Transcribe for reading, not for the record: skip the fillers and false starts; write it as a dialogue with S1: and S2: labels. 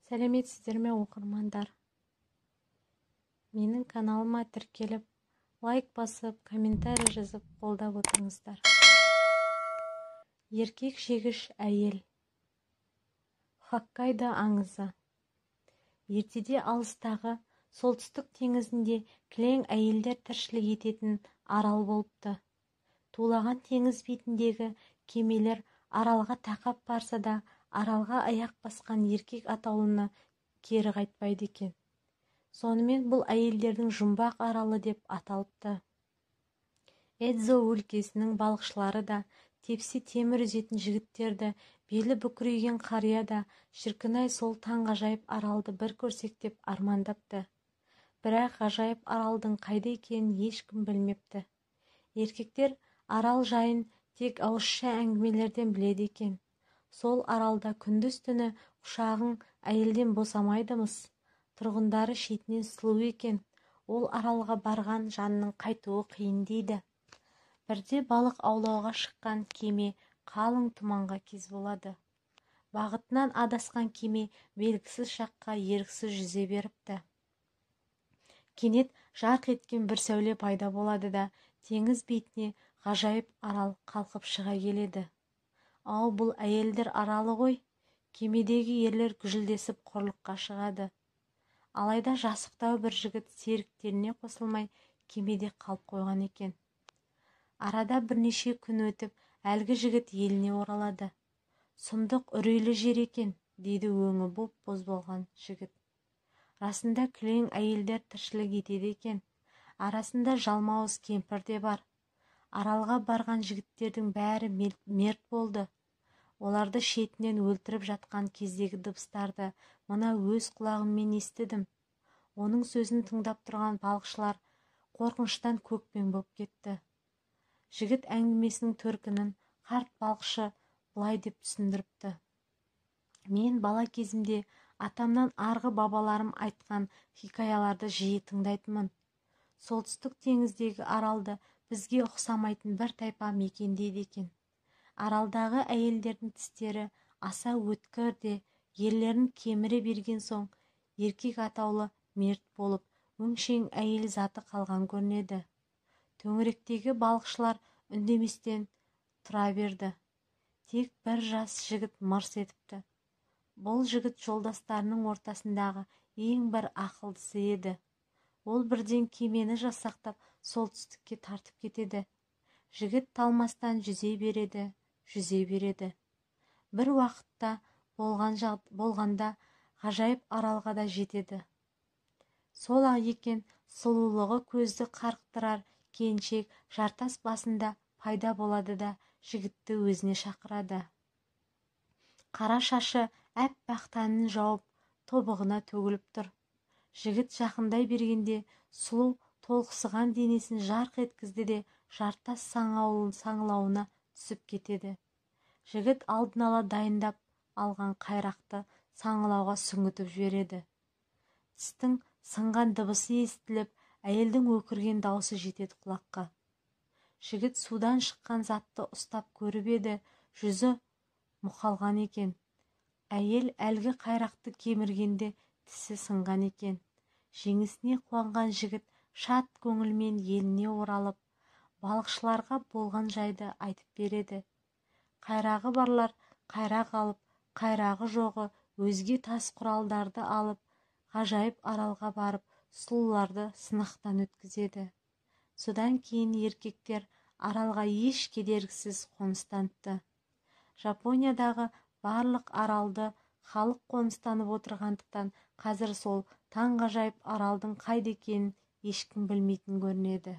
S1: Сәлеметсіздер ме, оқырмандар! Менің каналыма тіркеліп, лайк басып, комментарий жазып, қолдап отырыңыздар. Еркек жегіш әйел. Хоккайдо аңызы. Ертеде алыстағы солтүстік теңізінде кілең әйелдер тіршілік ететін арал болыпты. Тулаған теңіз бетіндегі кемелер аралға тақап барса да, аралға аяқ басқан еркек атаулыны кері қайтпайды екен. Сонымен бұл әйелдердің жұмбақ аралы деп аталыпты. Эдзо өлкесінің балықшылары да, тепсе темір үзетін жігіттерді, белі бүкірейген қария да шіркін-ай, сол таңғажайып аралды бір көрсек деп армандапты. Бірақ ғажайып аралдың қайда екенін ешкім білмепті. Еркектер арал жайын тек ауызша әңгімелерден біледі екен. Сол аралда күндіз-түні құшағың әйелден босамайды-мыс. Тұрғындары шетінен сұлу екен. Ол аралға барған жанның қайтуы қиын дейді. Бірде балық аулауға шыққан кеме қалың тұманға кез болады. Бағытынан адасқан кеме белгісіз жаққа еріксіз жүзе беріпті. Кенет жарқ еткен бір сәуле пайда болады да, теңіз бетіне ғажайып арал қалқып шыға келеді. Ау, бұл әйелдер аралы ғой! Кемедегі ерлер гүжілдесіп құрлыққа шығады. Алайда жасықтау бір жігіт серіктеріне қосылмай кемеде қалып қойған екен. Арада бірнеше күн өтіп, әлгі жігіт еліне оралады. Сұмдық үрейлі жер екен, дейді өңі боп-боз болған жігіт. Расында кілең әйелдер тіршілік етеді екен. Арасында жалмауыз кемпір де бар. Аралға барған жігіттердің бәрі мерт болды. Оларды шетінен өлтіріп жатқан кездегі дыбыстарды мына өз құлағыммен естідім. Оның сөзін тыңдап тұрған балықшылар қорқыныштан көкпең боп кетті. Жігіт әңгімесінің төркінін қарт балықшы былай деп түсіндіріпті. Мен бала кезімде атамнан арғы бабаларым айтқан хикаяларды жиі тыңдайтынмын. Солтүстік теңіздегі аралды бізге ұқсамайтын бір тайпа мекендейді екен. Аралдағы әйелдердің тістері аса өткір де, ерлерін кеміре берген соң еркек атаулы мерт болып, өңшең әйел заты қалған көрінеді. Төңіректегі балықшылар үндеместен тұра берді. Тек бір жас жігіт мырс етіпті. Бұл жігіт жолдастарының ортасындағы ең бір ақылдысы еді. Ол бірден кемені жасақтап, солтүстікке тартып кетеді. Жігіт талмастан жүзе береді, жүзе береді. Бір уақытта болғанда ғажайып аралға да жетеді. Сол-ақ екен, сұлулығы көзді қарықтырар келіншек жартас басында пайда болады да, жігітті өзіне шақырады. Қара шашы әппақ тәнін жауып, тобығына төгіліп тұр. Жігіт жақындай бергенде сұлу толықсыған денесін жарқ еткізді де, жартас саңылауына түсіп кетеді. Жігіт алдын ала дайындап алған қайрақты саңылауға сүңгітіп жібереді. Тістің сынған дыбысы естіліп, әйелдің өкірген даусы жетеді құлаққа. Жігіт судан шыққан затты ұстап көріп еді, жүзі мұқалған екен. Әйел әлгі қайрақты кеміргенде тісі сынған екен. Жеңісіне қуанған жігіт шат көңілмен еліне оралып, балықшыларға болған жайды айтып береді. Қайрағы барлар қайрақ алып, қайрағы жоғы өзге тас құралдарды алып, ғажайып аралға барып, сұлуларды сынақтан өткізеді. Содан кейін еркектер аралға еш кедергісіз қоныстаныпты. Жапониядағы барлық аралды халық қоныстанып отырғандықтан, қазір сол таңғажайып аралдың қайда екенін ешкім білмейтін көрінеді.